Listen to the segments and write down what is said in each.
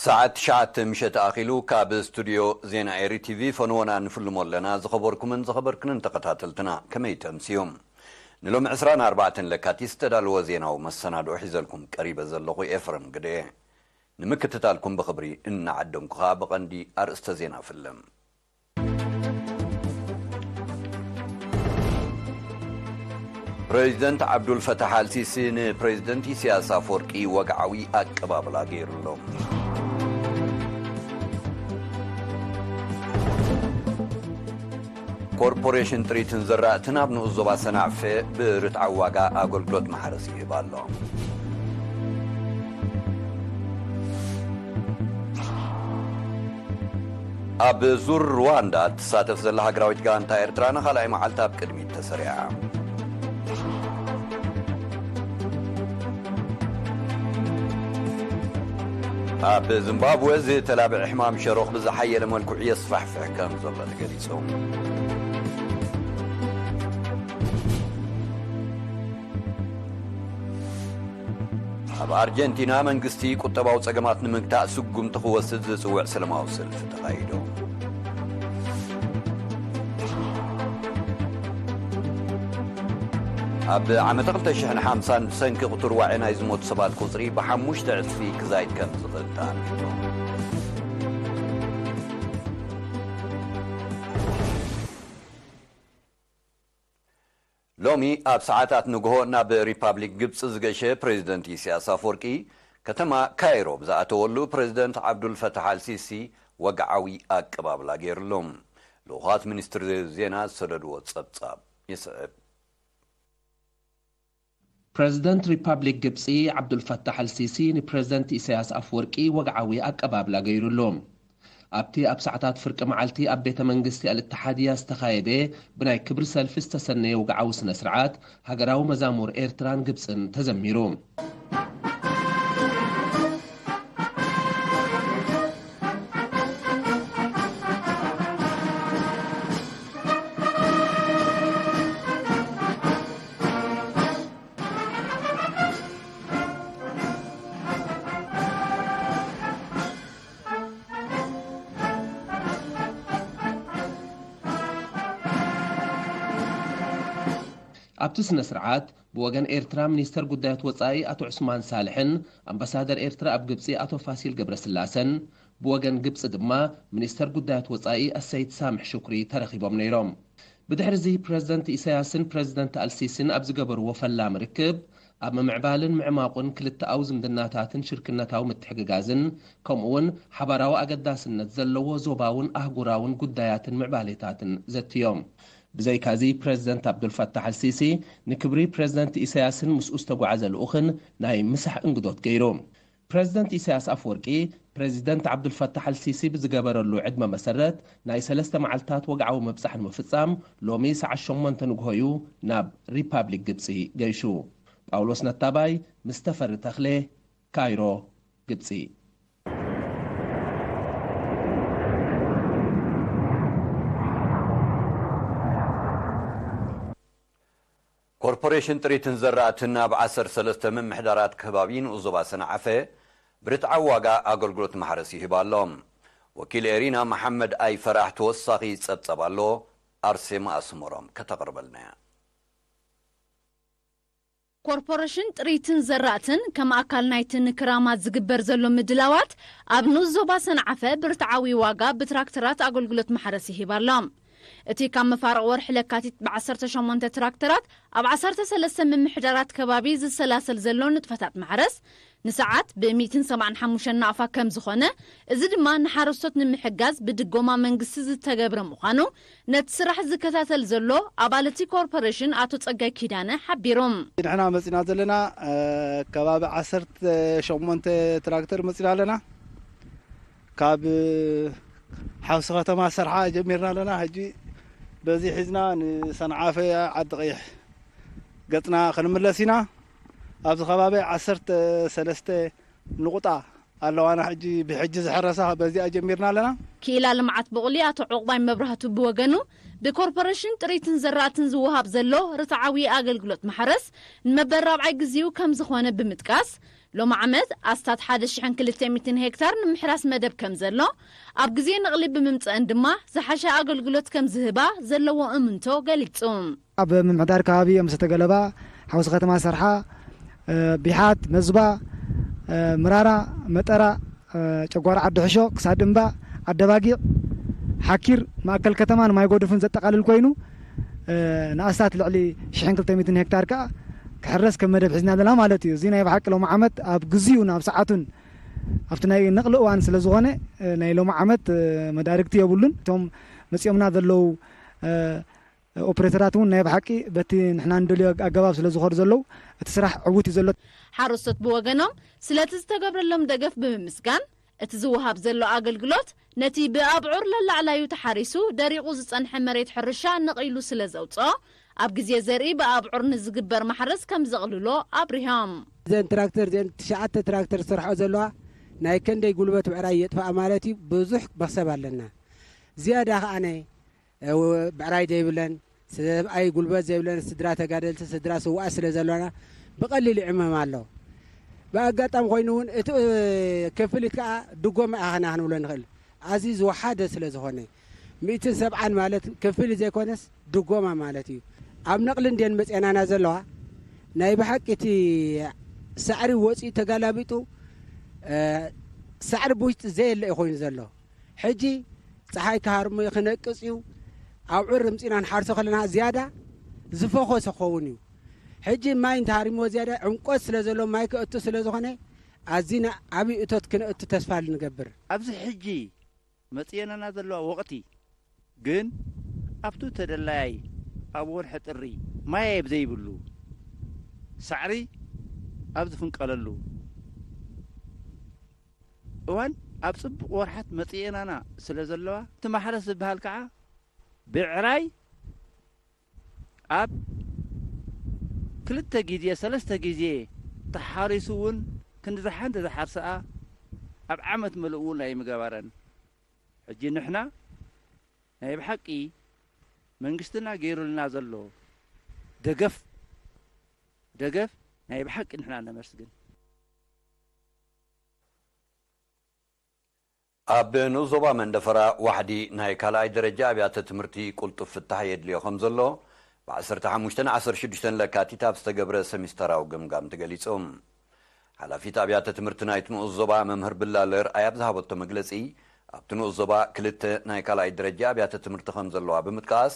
ሰዓት ትሽዓተ ምሸት ኣኺሉ ካብ ስቱድዮ ዜና ኤሪ ቲቪ ፈንወና ንፍልሞ ኣለና። ዝኸበርኩምን ዝኸበርክንን ተኸታተልትና፣ ከመይ ተምስዮም? ንሎም ዕስራን ኣርባዕተን ለካቲት ዝተዳለወ ዜናዊ መሰናድኦ ሒዘልኩም ቀሪበ ዘለኹ ኤፍረም ግደ። ንምክትታልኩም ብኽብሪ እናዓደምኩ ኸኣ ብቐንዲ ኣርእስተ ዜና ፍለም። ፕሬዚደንት ዓብዱል ፈታሕ ኣልሲሲ ንፕሬዚደንት ኢሳያስ ኣፈወርቂ ወግዓዊ ኣቀባብላ ገይሩሎም። ኮርፖሬሽን ጥሪትን ዘራእትን ኣብ ንኡስ ዞባ ሰናዕፈ ብርትዓዊ ዋጋ ኣገልግሎት ማሕረስ ይህብ ኣሎ። ኣብ ዙር ሩዋንዳ እትሳተፍ ዘላ ሃገራዊት ጋንታ ኤርትራ ንኻልኣይ መዓልቲ ኣብ ቅድሚት ተሰሪዓ። ኣብ ዚምባብወ ዝተላብዐ ሕማም ሸሮኽ ብዝሓየለ መልክዑ የስፋሕፍሕ ከም ዘሎ ተገሊጹ። ኣብ ኣርጀንቲና መንግስቲ ቁጠባዊ ጸገማት ንምግታእ ስጉምቲ ክወስድ ዝጽውዕ ሰላማዊ ሰልፊ ተኻይዱ። ኣብ ዓመተ ክልተ ሽሕን ሓምሳን ብሰንኪ ቁጥር ዋዒ ናይ ዝሞቱ ሰባት ቁጽሪ ብሓሙሽተ ዕጽፊ ክዛይድ ከም ዝኽእል ተኣሚቱ። ሎሚ ኣብ ሰዓታት ንግሆ ናብ ሪፓብሊክ ግብጺ ዝገሸ ፕሬዚደንት ኢሳያስ ኣፈወርቂ፣ ከተማ ካይሮ ብዝኣተወሉ ፕሬዚደንት ዓብዱል ፈታሕ ኣልሲሲ ወግዓዊ ኣቀባብላ ገይሩሎም። ልኡኻት ሚኒስትሪ ዜና ዝሰደድዎ ጸብጻብ ይስዕብ። ፕሬዚደንት ሪፓብሊክ ግብጺ ዓብዱል ፈታሕ ኣልሲሲ ንፕሬዚደንት ኢሳያስ ኣፈወርቂ ወግዓዊ ኣቀባብላ ገይሩሉ። ኣብቲ ኣብ ሰዓታት ፍርቂ መዓልቲ ኣብ ቤተ መንግስቲ ኣልእትሓድያ ዝተኻየደ ብናይ ክብሪ ሰልፊ ዝተሰነየ ወግዓዊ ስነ ስርዓት፣ ሃገራዊ መዛሙር ኤርትራን ግብጽን ተዘሚሩ። ኣብቲ ስነ ስርዓት፣ ብወገን ኤርትራ ሚኒስተር ጉዳያት ወጻኢ ኣቶ ዑስማን ሳልሕን ኣምባሳደር ኤርትራ ኣብ ግብጺ ኣቶ ፋሲል ገብረስላሰን፣ ብወገን ግብጺ ድማ ሚኒስተር ጉዳያት ወጻኢ ኣሰይድ ሳምሕ ሹክሪ ተረኺቦም ነይሮም። ብድሕሪ እዚ ፕረዚደንት ኢሳያስን ፕረዚደንት ኣልሲሲን ኣብ ዝገበርዎ ፈላሚ ርክብ፣ ኣብ ምምዕባልን ምዕማቑን ክልተኣዊ ዝምድናታትን ሽርክነታዊ ምትሕግጋዝን፣ ከምኡ'ውን ሓባራዊ ኣገዳስነት ዘለዎ ዞባውን ኣህጉራውን ጉዳያትን ምዕባሌታትን ዘትዮም። ብዘይካዚ፣ ፕረዚደንት ኣብዱልፈታሕ ኣልሲሲ ንክብሪ ፕረዚደንት ኢሳያስን ምስኡ ዝተጓዓዘ ልኡኽን ናይ ምሳሕ እንግዶት ገይሩ። ፕረዚደንት ኢሳያስ ኣፈወርቂ፣ ፕረዚደንት ዓብዱልፈታሕ ኣልሲሲ ብዝገበረሉ ዕድመ መሰረት፣ ናይ ሰለስተ መዓልታት ወግዓዊ ምብጻሕ ንምፍጻም፣ ሎሚ ሰዓት ሸሞንተ ንግሆ እዩ ናብ ሪፓብሊክ ግብጺ ገይሹ። ጳውሎስ ነታባይ ምስ ተፈሪ ተኽሌ፣ ካይሮ፣ ግብጺ። ኮርፖሬሽን ጥሪትን ዘራእትን ኣብ ዓሰርተ ሰለስተ ምምሕዳራት ከባቢ ንኡስ ዞባ ሰንዓፈ ብርትዓዊ ዋጋ ኣገልግሎት ማሕረስ ይህብ ኣሎ። ወኪል ኤሪና መሓመድ ኣይፈራሕ ተወሳኺ ጸብጸብ ኣሎ። ኣርሴማ ኣስመሮም ከተቕርበልና እያ። ኮርፖሬሽን ጥሪትን ዘራእትን ከም ኣካል ናይቲ ንክራማት ዝግበር ዘሎ ምድላዋት ኣብ ንኡስ ዞባ ሰንዓፈ ብርትዓዊ ዋጋ ብትራክተራት ኣገልግሎት ማሕረስ ይህብ ኣሎ። እቲ ካብ መፋርቕ ወርሒ ለካቲት ብዓሰርተ ሸሞንተ ትራክተራት ኣብ ዓሰርተ ሰለስተ ምምሕዳራት ከባቢ ዝሰላሰል ዘሎ ንጥፈታት ማሕረስ ንሰዓት ብሚእትን ሰብዓን ሓሙሽተን ናቕፋ ከም ዝኾነ፣ እዚ ድማ ንሓረስቶት ንምሕጋዝ ብድጎማ መንግስቲ ዝተገብረ ምዃኑ ነቲ ስራሕ ዝከታተል ዘሎ ኣባል እቲ ኮርፖሬሽን ኣቶ ጸጋይ ኪዳነ ሓቢሩ። ንሕና መጺና ዘለና፣ እ፣ ከባቢ ዓሰርተ ሸሞንተ ትራክተር መጺና ኣለና። ካብ ሓውሲ ከተማ ሰርሓ ጀሚርና ኣለና። ሕጂ በዚ ሒዝና ንሰንዓፈ ዓዲ ቀይሕ ገጽና ክንምለስ ኢና። ኣብዚ ከባቢ ዓሰርተ ሰለስተ ንቑጣ ኣለዋና። ሕጂ ብሕጂ ዝሕረሳ በዚኣ ጀሚርና ኣለና። ክኢላ ልምዓት ብቑሊ ኣቶ ዑቕባይ መብራህቱ ብወገኑ፣ ብኮርፖሬሽን ጥሪትን ዘራእትን ዝወሃብ ዘሎ ርትዓዊ ኣገልግሎት ማሕረስ ንመበል ራብዓይ ግዜኡ ከም ዝኾነ ብምጥቃስ፣ ሎሚ ዓመት ኣስታት ሓደ ሽሕን ክልተ ሚእትን ሄክታር ንምሕራስ መደብ ከም ዘሎ፣ ኣብ ግዜ ነቕሊ ብምምፀአን ድማ ዝሓሸ ኣገልግሎት ከም ዝህባ ዘለዎ እምንቶ ገሊጹ። ኣብ ምምሕዳር ከባቢ እዮም ዝተገለባ፣ ሓውሲ ከተማ ሰርሓ፣ እ፣ ቢሓት፣ መዝባ፣ እ፣ ምራራ፣ መጠራ፣ እ፣ ጨጓራ ዓዲ ሕሾ፣ ክሳድ እምባ፣ ዓደባጊዕ፣ ሓኪር፣ ማእከል ከተማን ማይ ጎድፍን ዘጠቓልል ኮይኑ፣ እ፣ ንኣስታት ልዕሊ ሽሕን ክልተ ሚእትን ሄክታር ከኣ ክሕረስ ከም መደብ ሒዝና ኣለና ማለት እዩ። እዚ ናይ ብሓቂ ሎሚ ዓመት ኣብ ግዜኡን ኣብ ሰዓቱን ኣብቲ ናይ ነቕሊ እዋን ስለ ዝኾነ፣ እ፣ ናይ ሎሚ ዓመት፣ እ፣ መዳርግቲ የብሉን። እቶም መጺኦምና ዘለዉ፣ እ፣ ኦፕሬተራት እውን ናይ ብሓቂ በቲ ንሕና ንደልዮ ኣገባብ ስለ ዝኾዱ ዘለዉ፣ እቲ ስራሕ ዕዉት እዩ ዘሎ። ሓረስቶት ብወገኖም ስለቲ ዝተገብረሎም ደገፍ ብምምስጋን፣ እቲ ዝወሃብ ዘሎ ኣገልግሎት ነቲ ብኣብዑር ለላዕላዩ ተሓሪሱ ደሪቑ ዝጸንሐ መሬት ሕርሻ ነቒሉ ስለ ዘውጽኦ፣ ኣብ ግዜ ዘርኢ ብኣብዑር ንዝግበር ማሕረስ ከም ዘቕልሎ ኣብሪሆም። እዘን ትራክተር እዚአን ትሽዓተ ትራክተር ዝሰርሕኦ ዘለዋ ናይ ከንደይ ጉልበት ብዕራይ የጥፍኣ ማለት እዩ። ብዙሕ መኽሰብ ኣለና። ዝያዳ ከኣነ እ፣ ብዕራይ ዘይብለን፣ ሰብኣይ ጉልበት ዘይብለን ስድራ ተጋደልቲ፣ ስድራ ስውኣት ስለ ዘሎና ብቐሊሉ ይዕመም ኣሎ። ብኣጋጣሚ ኮይኑ እውን እቲ፣ እ፣ ክፍሊት ከኣ ድጎማ ኢኻ ክንብሎ ንኽእል። ኣዝዩ ዝወሓደ ስለ ዝኾነ፣ ሚእትን ሰብዓን ማለት ክፍሊት ዘይኮነስ ድጎማ ማለት እዩ። ኣብ ነቕሊ እንድየን መጽኤናና ዘለዋ፣ ናይ ብሓቂ እቲ ሳዕሪ ወጺኡ ተጋላቢጡ፣ እ፣ ሳዕሪ ብውሽጢ ዘየለ እዩ ኮይኑ ዘሎ። ሕጂ ጸሓይ ክሃርሞ እዩ፣ ክነቅጽ እዩ። ኣብዑር ኣምጺእና ንሓርሶ ከለና ዝያዳ ዝፈኾሰ ክኸውን እዩ። ሕጂ ማይ እንተሃሪምዎ ዝያዳ ዕምቆት ስለ ዘሎ ማይ ክእቱ ስለ ዝኾነ ኣዚና ዓብዪ እቶት ክነእቱ ተስፋ ንገብር። ኣብዚ ሕጂ መጽኤናና ዘለዋ ወቕቲ ግን ኣብቱ ተደላያይ ኣብ ወርሒ ጥሪ ማይ ኣብ ዘይብሉ ሳዕሪ ኣብ ዝፍንቀለሉ እዋን ኣብ ጽቡቕ ወርሓት መጽኤናና ስለ ዘለዋ፣ እቲ ማሕረስ ዝበሃል ከዓ ብዕራይ ኣብ ክልተ ግዜ፣ ሰለስተ ግዜ ተሓሪሱ እውን ክንዲ ዝሓንቲ ዝሓርሰኣ ኣብ ዓመት ምሉእ እውን ኣይምገበረን። ሕጂ ንሕና ናይ ብሓቂ መንግስትና ገይሩልና ዘሎ ደገፍ፣ ደገፍ ናይ ብሓቂ ንሕና ነመስግን። ኣብ ንኡስ ዞባ መንደፈራ ዋሕዲ ናይ ካልኣይ ደረጃ ኣብያተ ትምህርቲ ቅልጡፍ ፍታሕ የድልዮ ከም ዘሎ ብ ዓሰርተ ሓሙሽተን ዓሰርተ ሽዱሽተን ለካቲት ኣብ ዝተገብረ ሰሚስተራዊ ገምጋም ተገሊጹ። ሓላፊት ኣብያተ ትምህርቲ ናይቲ ንኡስ ዞባ መምህር ብላለ ርኣይ ኣብ ዝሃበቶ መግለጺ፣ ኣብቲ ንኡስ ዞባ ክልተ ናይ ካልኣይ ደረጃ ኣብያተ ትምህርቲ ከም ዘለዋ ብምጥቃስ፣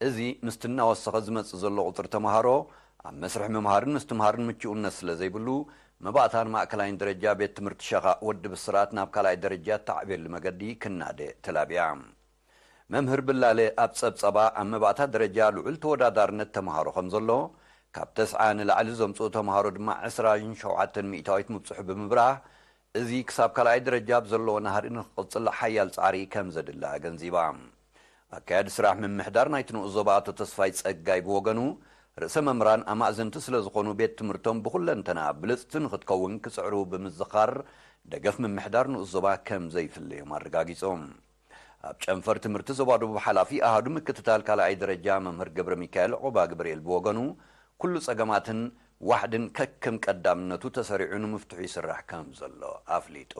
እዚ ምስቲ እናወሰኸ ዝመጽእ ዘሎ ቁጽሪ ተመሃሮ ኣብ መስርሕ ምምሃርን ምስትምሃርን ምቹእነት ስለ ዘይብሉ፣ መባእታ ንማእከላይን ደረጃ ቤት ትምህርቲ ሸኻ ወዲ ብስራት ናብ ካልኣይ ደረጃ እተዓብየሉ መገዲ ክናደ ተላብያ። መምህር ብላለ ኣብ ጸብጸባ፣ ኣብ መባእታ ደረጃ ልዑል ተወዳዳርነት ተመሃሮ ከም ዘሎ፣ ካብ ተስዓ ንላዕሊ ዘምጽኡ ተመሃሮ ድማ ዕስራን ሸውዓተን ሚእታዊት ምብጽሑ ብምብራህ፣ እዚ ክሳብ ካልኣይ ደረጃ ኣብ ዘለዎ ናህሪ ንክቕጽል ሓያል ጻዕሪ ከም ዘድሊ ኣገንዚባ። ኣካያዲ ስራሕ ምምሕዳር ናይቲ ንኡስ ዞባ ኣቶ ተስፋይ ጸጋይ ብወገኑ፣ ርእሰ መምህራን ኣማእዘንቲ ስለ ዝኾኑ ቤት ትምህርቶም ብኹለንተና ብልጽቲ ንክትከውን ክጽዕሩ ብምዝኻር፣ ደገፍ ምምሕዳር ንኡስ ዞባ ከም ዘይፍለዮም ኣረጋጊጾም። ኣብ ጨንፈር ትምህርቲ ዞባ ደቡብ ሓላፊ ኣሃዱ ምክትታል ካልኣይ ደረጃ መምህር ገብረ ሚካኤል ዑባ ግብርኤል ብወገኑ፣ ኩሉ ጸገማትን ዋሕድን ከከም ቀዳምነቱ ተሰሪዑ ንምፍትሑ ይስራሕ ከም ዘሎ ኣፍሊጡ።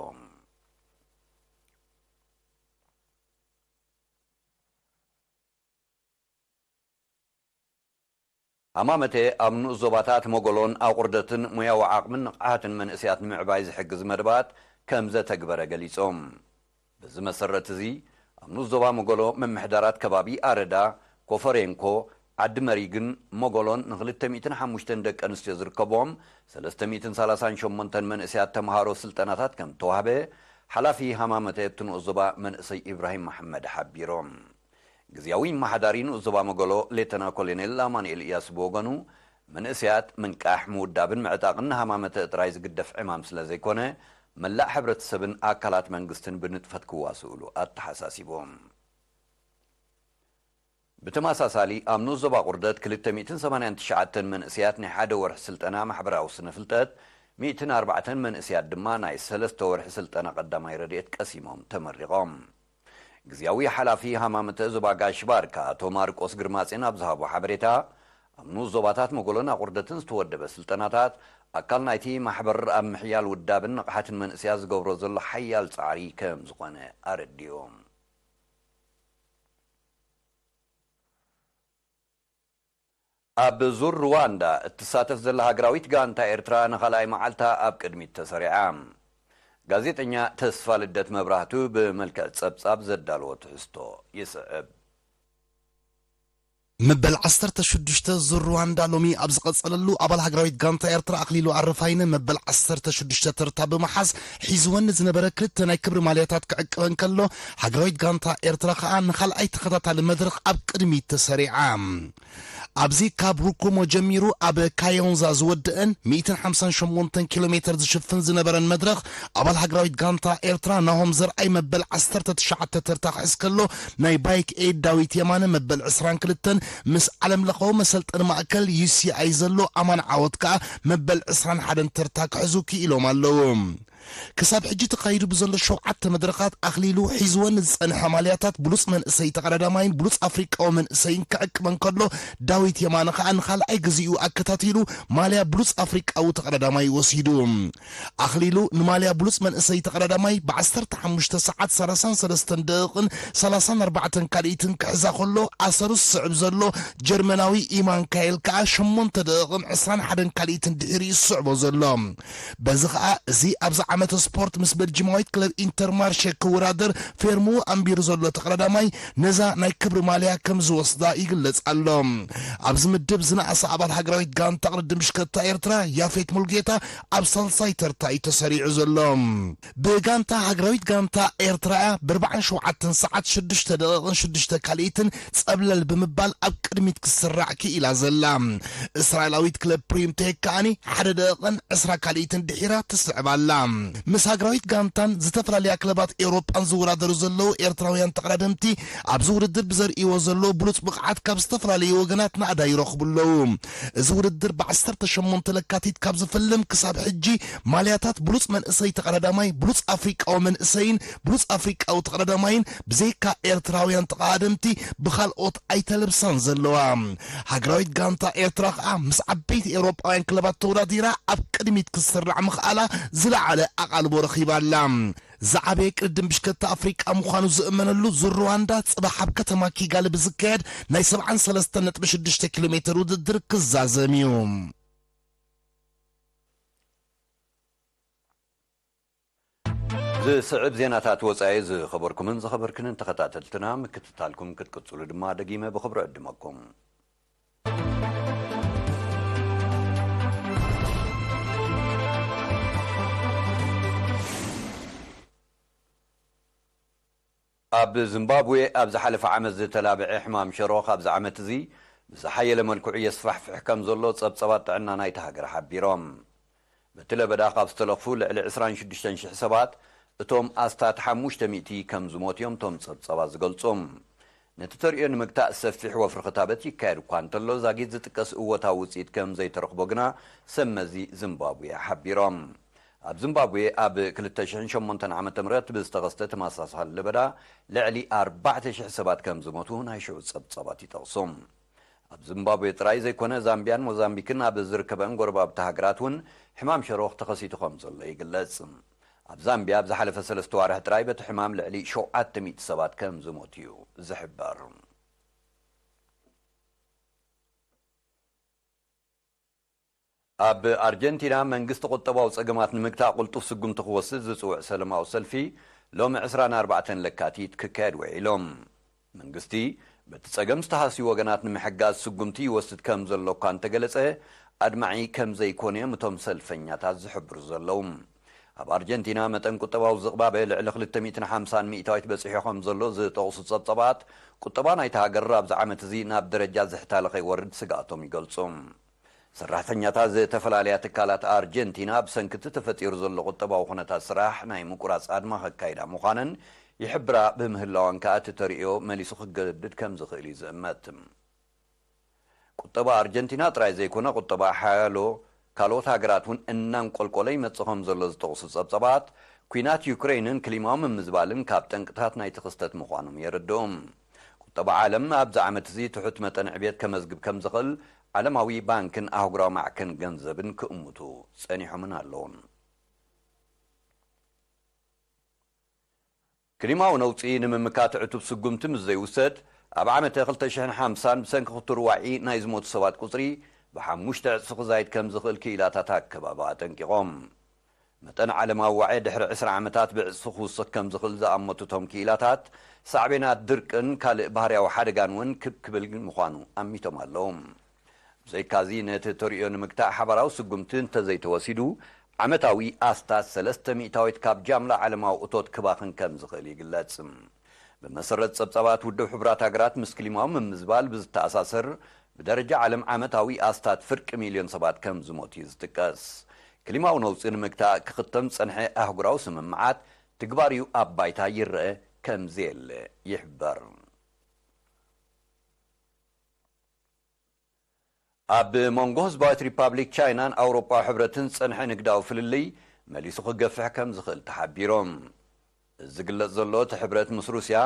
ሃማመተ ኣብ ንኡስ ዞባታት መጎሎን ኣቑርደትን ሞያዊ ዓቕምን ንቕሓትን መንእሰያት ንምዕባይ ዝሕግዝ መደባት ከም ዘተግበረ ገሊጾም። በዚ መሰረት እዚ፣ ኣብ ንኡስ ዞባ መጎሎ ምምሕዳራት ከባቢ ኣረዳ፣ ኮፈሬንኮ፣ ዓዲ መሪግን መጎሎን ንክልተ ሚእትን ሓሙሽተን ደቂ ኣንስትዮ ዝርከብዎም ሰለስተ ሚእትን ሰላሳን ሸሞንተን መንእሰያት ተምሃሮ ስልጠናታት ከም እተዋህበ፣ ሓላፊ ሃማመተ ኣብቲ ንኡስ ዞባ መንእሰይ ኢብራሂም መሓመድ ሓቢሮም። ግዝያዊ መሓዳሪ ንኡስ ዞባ መጎሎ ሌተና ኮሎኔል ኣማኑኤል እያሱ ብወገኑ፣ መንእሰያት ምንቃሕ፣ ምውዳብን ምዕጣቕን ንሃማመተ ጥራይ ዝግደፍ ዕማም ስለ ዘይኮነ፣ መላእ ሕብረተሰብን ኣካላት መንግስትን ብንጥፈት ክዋስእሉ ኣተሓሳሲቡ። ብተመሳሳሊ፣ ኣብ ንኡስ ዞባ ቁርደት ክልተ ሚእትን ሰማንያን ትሽዓተን መንእሰያት ናይ ሓደ ወርሒ ስልጠና ማሕበራዊ ስነ ፍልጠት፣ ሚእትን ኣርባዕተን መንእሰያት ድማ ናይ ሰለስተ ወርሒ ስልጠና ቀዳማይ ረድኤት ቀሲሞም ተመሪቖም። ግዝያዊ ሓላፊ ሃማመተ ዞባ ጋሽ ባርካ ኣቶ ማርቆስ ግርማጼን ኣብ ዝሃቦ ሓበሬታ፣ ኣብ ንኡስ ዞባታት መጎሎን ኣቑርደትን ዝተወደበ ስልጠናታት፣ ኣካል ናይቲ ማሕበር ኣብ ምሕያል ውዳብን ንቕሓትን መንእሰያት ዝገብሮ ዘሎ ሓያል ጻዕሪ ከም ዝኾነ ኣረዲኡ። ኣብ ዙር ሩዋንዳ እትሳተፍ ዘላ ሃገራዊት ጋንታ ኤርትራ ንኻልኣይ መዓልታ ኣብ ቅድሚት ተሰሪዓ። ጋዜጠኛ ተስፋ ልደት መብራህቱ ብመልክዕ ጸብጻብ ዘዳለዎ ትሕዝቶ ይስዕብ። መበል ዓሰርተ ሽዱሽተ ዙር ሩዋንዳ ሎሚ ኣብ ዝቐጸለሉ፣ ኣባል ሃገራዊት ጋንታ ኤርትራ ኣኽሊሉ ኣረፋይነ መበል ዓሰርተ ሽዱሽተ ተርታ ብምሓዝ፣ ሒዝወን ዝነበረ ክልተ ናይ ክብሪ ማልያታት ክዕቅበን ከሎ፣ ሃገራዊት ጋንታ ኤርትራ ከኣ ንኻልኣይ ተኸታታሊ መድረኽ ኣብ ቅድሚት ተሰሪዓ። ኣብዚ ካብ ሩኩሞ ጀሚሩ ኣብ ካዮንዛ ዝወደአን ሚእትን ሓምሳን ሸሞንተን ኪሎ ሜተር ዝሽፍን ዝነበረን መድረኽ፣ ኣባል ሃገራዊት ጋንታ ኤርትራ ናሆም ዘርኣይ መበል ዓሰርተ ትሽዓተ ተርታ ክሕዝ ከሎ፣ ናይ ባይክ ኤድ ዳዊት የማነ መበል ዕስራን ክልተን ምስ ዓለምለኻዊ መሰልጠኒ ማእከል ዩ ሲ ኣይ ዘሎ ኣማን ዓወት ከኣ መበል ዕስራን ሓደን ተርታ ክሕዙ ክኢሎም ኣለዉ። ክሳብ ሕጂ ተኻይዱ ብዘሎ ሸውዓተ መድረኻት ኣኽሊሉ ሒዝወን ዝጸንሐ ማልያታት ብሉጽ መንእሰይ ተቐዳዳማይን ብሉጽ ኣፍሪቃዊ መንእሰይን ክዕቅበን ከሎ፣ ዳዊት የማነ ከኣ ንኻልኣይ ግዜኡ ኣከታቲሉ ማልያ ብሉጽ ኣፍሪቃዊ ተቐዳዳማይ ወሲዱ። ኣኽሊሉ ንማልያ ብሉጽ መንእሰይ ተቐዳዳማይ ብ ዓሰርተ ሓሙሽተ ሰዓት ሰላሳን ሰለስተን ደቂቕን ሰላሳን ኣርባዕተን ካልኢትን ክሕዛ ከሎ፣ ኣሰሩ ዝስዕብ ዘሎ ጀርመናዊ ኢማንካኤል ከኣ ሸሞንተ ደቂቕን ዕስራን ሓደን ካልኢትን ድሒሩ እዩ ዝስዕቦ ዘሎ። በዚ ኸኣ፣ እዚ ኣብዚ ዓመተ ስፖርት ምስ ቤልጂማዊት ክለብ ኢንተርማርሼ ክወዳደር ፌርምኡ ኣንቢሩ ዘሎ ተቐዳዳማይ፣ ነዛ ናይ ክብሪ ማልያ ከም ዝወስዳ ይግለጽ ኣሎ። ኣብዚ ምድብ ዝነኣሰ ኣባል ሃገራዊት ጋንታ ቅድድም ብሽክለታ ኤርትራ፣ ያፌት ሙልጌታ፣ ኣብ ሳልሳይ ተርታ እዩ ተሰሪዑ ዘሎ። ብጋንታ ሃገራዊት ጋንታ ኤርትራ እያ ብኣርባዓን ሸውዓተን ሰዓት ሽዱሽተ ደቂቕን ሽዱሽተ ካልኢትን ጸብለል ብምባል ኣብ ቅድሚት ክትስራዕ ክኢላ ዘላ። እስራኤላዊት ክለብ ፕሪም ቴክ ከኣኒ ሓደ ደቂቕን ዕስራ ካልኢትን ድሒራ ትስዕብ ኣላ። ምስ ሃገራዊት ጋንታን ዝተፈላለያ ክለባት ኤውሮጳን ዝወዳደሩ ዘለዉ ኤርትራውያን ተቐዳደምቲ ኣብዚ ውድድር ብዘርእይዎ ዘለዉ ብሉጽ ብቕዓት ካብ ዝተፈላለዩ ወገናት ናእዳ ይረኽቡ ኣለዉ። እዚ ውድድር ብ ዓሰርተ ሸሞንተ ለካቲት ካብ ዝፍልም ክሳብ ሕጂ ማልያታት ብሉጽ መንእሰይ ተቐዳዳማይ፣ ብሉጽ ኣፍሪቃዊ መንእሰይን ብሉጽ ኣፍሪቃዊ ተቐዳዳማይን ብዘይካ ኤርትራውያን ተቐዳደምቲ ብኻልኦት ኣይተለብሳን ዘለዋ። ሃገራዊት ጋንታ ኤርትራ ከኣ ምስ ዓበይቲ ኤውሮጳውያን ክለባት ተወዳዲራ ኣብ ቅድሚት ክትስራዕ ምኽኣላ ዝለዓለ ኣቓልቦ ረኺባ ኣላ። ዝዓበየ ቅድድም ብሽክለታ ኣፍሪቃ ምዃኑ ዝእመነሉ ዙር ሩዋንዳ ጽባሕ ኣብ ከተማ ኪጋሊ ብዝካየድ ናይ ሰብዓን ሰለስተን ነጥቢ ሽዱሽተ ኪሎ ሜተር ውድድር ክዛዘም እዩ። ዝስዕብ ዜናታት ወጻኢ ዝኸበርኩምን ዝኸበርክንን ተኸታተልትና፣ ምክትታልኩም ክትቅጽሉ ድማ ደጊመ ብኽብሪ ዕድመኩም። ኣብ ዚምባብዌ ኣብ ዝሓለፈ ዓመት ዝተላብዐ ሕማም ሸሮኽ ኣብዚ ዓመት እዚ ብዝሓየለ መልክዑ የስፋሕፍሕ ከም ዘሎ ጸብጸባት ጥዕና ናይታ ሃገር ሓቢሮም። በቲ ለበዳ ካብ ዝተለኽፉ ልዕሊ ዕስራን ሽዱሽተን ሽሕ ሰባት፣ እቶም ኣስታት ሓሙሽተ ሚእቲ ከም ዝሞቱ እዮም እቶም ጸብጸባት ዝገልጹ። ነቲ ተርእዮ ንምግታእ ሰፊሕ ወፍሪ ክታበት ይካየድ እኳ እንተሎ፣ ዛጊት ዝጥቀስ እወታዊ ውጽኢት ከም ዘይተረኽቦ ግና ሰብ መዚ ዚምባብዌ ሓቢሮም። ኣብ ዚምባብዌ ኣብ ክልተ ሽሕን ሸሞንተን ዓመተ ምህረት ብዝተኸስተ ተመሳሳሊ ለበዳ ልዕሊ ኣርባዕተ ሽሕ ሰባት ከም ዝሞቱ ናይ ሽዑ ጸብጻባት ይጠቕሱ። ኣብ ዚምባብዌ ጥራይ ዘይኮነ፣ ዛምቢያን ሞዛምቢክን ኣብ ዝርከበን ጎረባብቲ ሃገራት እውን ሕማም ሸሮኽ ተኸሲቱ ከም ዘሎ ይግለጽ። ኣብ ዛምቢያ ኣብ ዝሓለፈ ሰለስተ ዋርሕ ጥራይ በቲ ሕማም ልዕሊ ሸውዓተ ሚእቲ ሰባት ከም ዝሞቱ እዩ ዝሕበር። ኣብ ኣርጀንቲና መንግስቲ ቁጠባዊ ጸገማት ንምግታእ ቅልጡፍ ስጉምቲ ክወስድ ዝጽውዕ ሰለማዊ ሰልፊ ሎሚ ዕስራን ኣርባዕተን ለካቲት ክካየድ ውዒሉ። መንግስቲ በቲ ጸገም ዝተሃስዩ ወገናት ንምሕጋዝ ስጉምቲ ይወስድ ከም ዘሎ እኳ እንተገለጸ፣ ኣድማዒ ከም ዘይኮነ እዮም እቶም ሰልፈኛታት ዝሕብሩ ዘለዉ። ኣብ ኣርጀንቲና መጠን ቁጠባዊ ዝቕባበ ልዕሊ ክልተ ሚእትን ሓምሳን ሚእታዊት በጺሑ ከም ዘሎ ዝጠቕሱ ጸብጸባት፣ ቁጠባ ናይታ ሃገር ኣብዚ ዓመት እዚ ናብ ደረጃ ዝሕታለ ከይወርድ ስግኣቶም ይገልጹ። ሰራሕተኛታት ዝተፈላለያ ትካላት ኣርጀንቲና ብሰንኪ እቲ ተፈጢሩ ዘሎ ቁጠባዊ ኩነታት ስራሕ ናይ ምቁራጽ ኣድማ ከካይዳ ምዃነን ይሕብራ ብምህላወን ከኣ እቲ ተርእዮ መሊሱ ክገድድ ከም ዝኽእል እዩ ዝእመት። ቁጠባ ኣርጀንቲና ጥራይ ዘይኮነ ቁጠባ ሓያሎ ካልኦት ሃገራት እውን እናንቆልቆለ ይመጽእ ከም ዘሎ ዝጠቕሱ ጸብጸባት፣ ኲናት ዩክሬንን ክሊማዊ ምምዝባልን ካብ ጠንቅታት ናይቲ ክስተት ምዃኖም የረድኡ። ቁጠባ ዓለም ኣብዚ ዓመት እዚ ትሑት መጠን ዕብየት ከመዝግብ ከም ዝኽእል ዓለማዊ ባንክን ኣህጉራዊ ማዕከን ገንዘብን ክእምቱ ጸኒሖምን ኣለዉን። ክሊማዊ ነውጺ ንምምካት ዕቱብ ስጉምቲ ምስ ዘይውሰድ፣ ኣብ ዓመተ ክልተ ሽሕን ሓምሳን ብሰንኪ ክትርዋዒ ናይ ዝሞቱ ሰባት ቁጽሪ ብሓሙሽተ ዕጽፊ ክዛይድ ከም ዝኽእል ክኢላታት ኣከባቢ ኣጠንቂቖም። መጠን ዓለማዊ ዋዒ ድሕሪ ዕስራ ዓመታት ብዕጽፊ ክውስኽ ከም ዝኽእል ዝኣመቱ እቶም ክኢላታት፣ ሳዕቤናት ድርቅን ካልእ ባህርያዊ ሓደጋን እውን ክብ ክብል ምዃኑ ኣሚቶም ኣለዉ። ብዘይካዚ፣ ነቲ ተርእዮ ንምግታእ ሓባራዊ ስጉምቲ እንተዘይተወሲዱ፣ ዓመታዊ ኣስታት ሰለስተ ሚእታዊት ካብ ጃምላ ዓለማዊ እቶት ክባኽን ከም ዝኽእል ይግለጽ። ብመሰረት ጸብጻባት ውድብ ሕቡራት ሃገራት፣ ምስ ክሊማዊ ምምዝባል ብዝተኣሳሰር፣ ብደረጃ ዓለም ዓመታዊ ኣስታት ፍርቂ ሚልዮን ሰባት ከም ዝሞቱ እዩ ዝጥቀስ። ክሊማዊ ነውጺ ንምግታእ ክኽተም ዝጸንሐ ኣህጉራዊ ስምምዓት ትግባሪኡ ኣብ ባይታ ይረአ ከም ዘየለ ይሕበር። ኣብ መንጎ ህዝባዊት ሪፓብሊክ ቻይናን ኣውሮጳዊ ሕብረትን ዝጸንሐ ንግዳዊ ፍልልይ መሊሱ ክገፍሕ ከም ዝኽእል ተሓቢሮም። እዚ ዝግለጽ ዘሎ፣ እቲ ሕብረት ምስ ሩስያ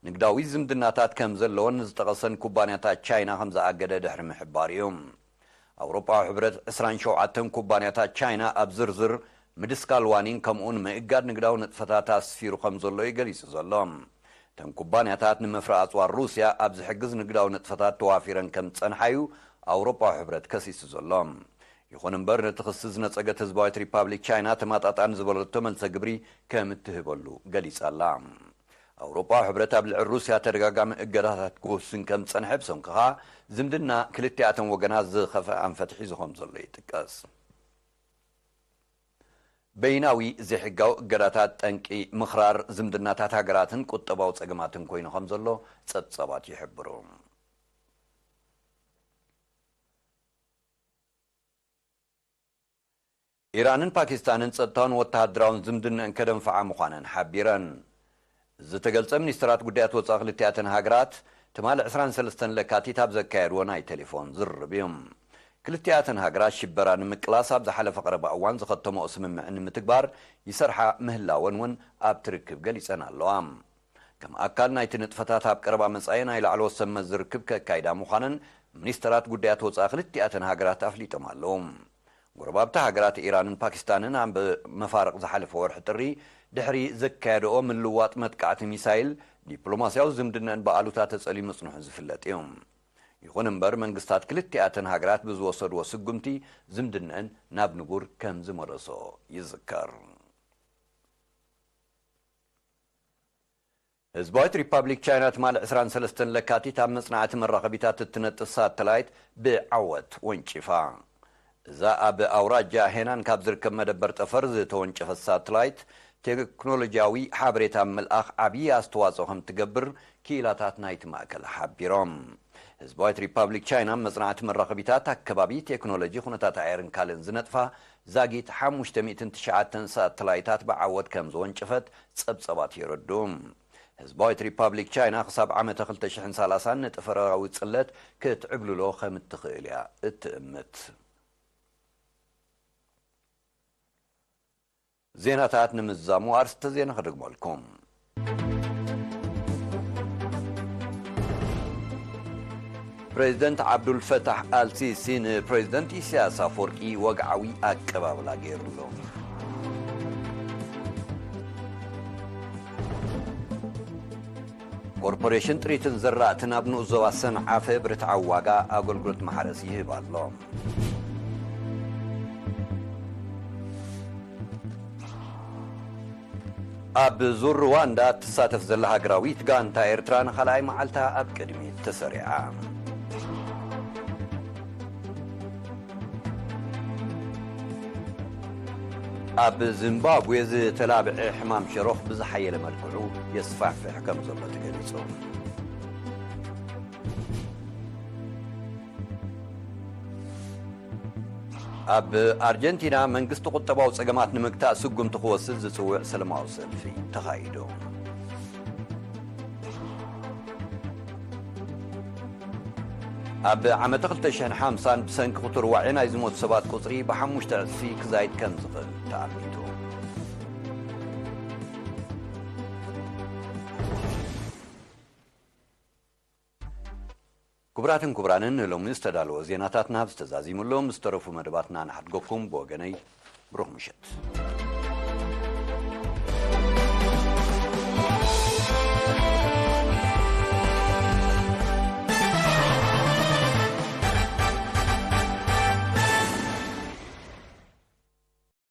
ንግዳዊ ዝምድናታት ከም ዘለዎን ንዝጠቐሰን ኩባንያታት ቻይና ከም ዝኣገደ ድሕሪ ምሕባር እዩ። ኣውሮጳዊ ሕብረት ዕስራን ሸውዓተን ኩባንያታት ቻይና ኣብ ዝርዝር ምድስካል ዋኒን ከምኡውን ምእጋድ ንግዳዊ ንጥፈታት ኣስፊሩ ከም ዘሎ እዩ ገሊጹ ዘሎ። እተን ኩባንያታት ንምፍራይ ኣጽዋር ሩስያ ኣብ ዝሕግዝ ንግዳዊ ንጥፈታት ተዋፊረን ከም ዝጸንሓ እዩ ኣውሮጳዊ ሕብረት ከሲሱ ዘሎ። ይኹን እምበር፣ ነቲ ክሲ ዝነጸገት ህዝባዊት ሪፓብሊክ ቻይና ተመጣጣኒ ዝበለቶ መልሰ ግብሪ ከም እትህበሉ ገሊጻ ኣላ። ኣውሮጳዊ ሕብረት ኣብ ልዕሊ ሩስያ ተደጋጋሚ እገዳታት ክውስን ከም ዝጸንሐ፣ ብሰንኪ ከኣ ዝምድና ክልቲኣተን ወገናት ዝኸፍአ ኣንፈት ሒዙ ከም ዘሎ ይጥቀስ። በይናዊ ዘይሕጋዊ እገዳታት ጠንቂ ምኽራር ዝምድናታት ሃገራትን ቁጠባዊ ጸገማትን ኮይኑ ከም ዘሎ ጸብጻባት ይሕብሩ። ኢራንን ፓኪስታንን ጸጥታውን ወተሃደራውን ዝምድነአን ከደንፍዓ ምዃነን ሓቢረን። ዝተገልጸ፣ ሚኒስትራት ጉዳያት ወጻኢ ክልቲኣተን ሃገራት ትማሊ ዕስራን ሰለስተን ለካቲት ኣብ ዘካየድዎ ናይ ቴሌፎን ዝርርብ እዩ። ክልቲኣተን ሃገራት ሽበራ ንምቅላስ ኣብ ዝሓለፈ ቀረባ እዋን ዝኸተመኦ ስምምዕ ንምትግባር ይሰርሓ ምህላወን እውን ኣብቲ ርክብ ገሊጸን ኣለዋ። ከም ኣካል ናይቲ ንጥፈታት፣ ኣብ ቀረባ መጻኢ ናይ ላዕለዎት ሰብ መዚ ርክብ ከካይዳ ምዃነን ሚኒስተራት ጉዳያት ወጻኢ ክልቲኣተን ሃገራት ኣፍሊጦም ኣለዉ። ጎረባብቲ ሃገራት ኢራንን ፓኪስታንን ኣብ መፋርቕ ዝሓለፈ ወርሒ ጥሪ፣ ድሕሪ ዘካየደኦ ምልዋጥ መጥቃዕቲ ሚሳይል፣ ዲፕሎማስያዊ ዝምድነን ብኣሉታ ተጸልዩ ምጽንሑ ዝፍለጥ እዩ። ይኹን እምበር፣ መንግስታት ክልቲኣተን ሃገራት ብዝወሰድዎ ስጉምቲ፣ ዝምድነን ናብ ንቡር ከም ዝመለሶ ይዝከር። ህዝባዊት ሪፓብሊክ ቻይና ትማሊ ዕስራን ሰለስተን ለካቲት ኣብ መጽናዕቲ መራኸቢታት እትነጥፍ ሳተላይት ብዓወት ወንጪፋ። እዛ ኣብ ኣውራጃ ሄናን ካብ ዝርከብ መደበር ጠፈር ዝተወንጨፈት ሳተላይት፣ ቴክኖሎጂያዊ ሓበሬታ ኣብ ምልኣኽ ዓብዪ ኣስተዋጽኦ ከም ትገብር ክኢላታት ናይቲ ማእከል ሓቢሮም። ህዝባዊት ሪፓብሊክ ቻይና መጽናዕቲ መራኸቢታት፣ ኣከባቢ፣ ቴክኖሎጂ፣ ኩነታት ኣየርን ካልእን ዝነጥፋ ዛጊት ሓሙሽተ ሚእትን ትሽዓተን ሳተላይታት ብዓወት ከም ዝወንጨፈት ጸብጸባት የረዱ። ህዝባዊት ሪፓብሊክ ቻይና ክሳብ ዓመተ ክልተ ሽሕን ሰላሳን ንጠፈራዊ ጽለት ክትዕብልሎ ከም እትኽእል እያ እትእምት። ዜናታት ንምዝዛሙ ኣርስተ ዜና ክደግመልኩም። ፕሬዚደንት ዓብዱልፈታሕ ኣልሲሲ ንፕሬዚደንት ኢሳያስ ኣፈወርቂ ወግዓዊ ኣቀባብላ ገይሩሉ። ኮርፖሬሽን ጥሪትን ዘራእትን ኣብ ንኡስ ዞባ ሰንዓፈ ብርትዓዊ ዋጋ ኣገልግሎት ማሕረስ ይህብ ኣሎ። ኣብ ዙር ሩዋንዳ እትሳተፍ ዘላ ሃገራዊት ጋንታ ኤርትራ ንኻልኣይ መዓልታ ኣብ ቅድሚት ተሰሪዓ። ኣብ ዚምባብዌ ዝተላብዐ ሕማም ሸሮኽ ብዝሓየለ መልክዑ የስፋሕፍሕ ከም ዘሎ ተገሊጹ። ኣብ ኣርጀንቲና መንግስቲ ቁጠባዊ ጸገማት ንምግታእ ስጉምቲ ክወስድ ዝጽውዕ ሰላማዊ ሰልፊ ተኻይዱ። ኣብ ዓመተ ክልተ ሽሕን ሓምሳን ብሰንኪ ክትርዋዒ ናይ ዝሞቱ ሰባት ቁጽሪ ብሓሙሽተ ዕጽፊ ክዛይድ ከም ዝኽእል ተኣሚቱ። ክቡራትን ክቡራንን፣ ንሎሚ ዝተዳለወ ዜናታት ናብ ዝተዛዚሙሎም ዝተረፉ መደባትና ንሓድገኩም። ብወገነይ ብሩኽ ምሸት።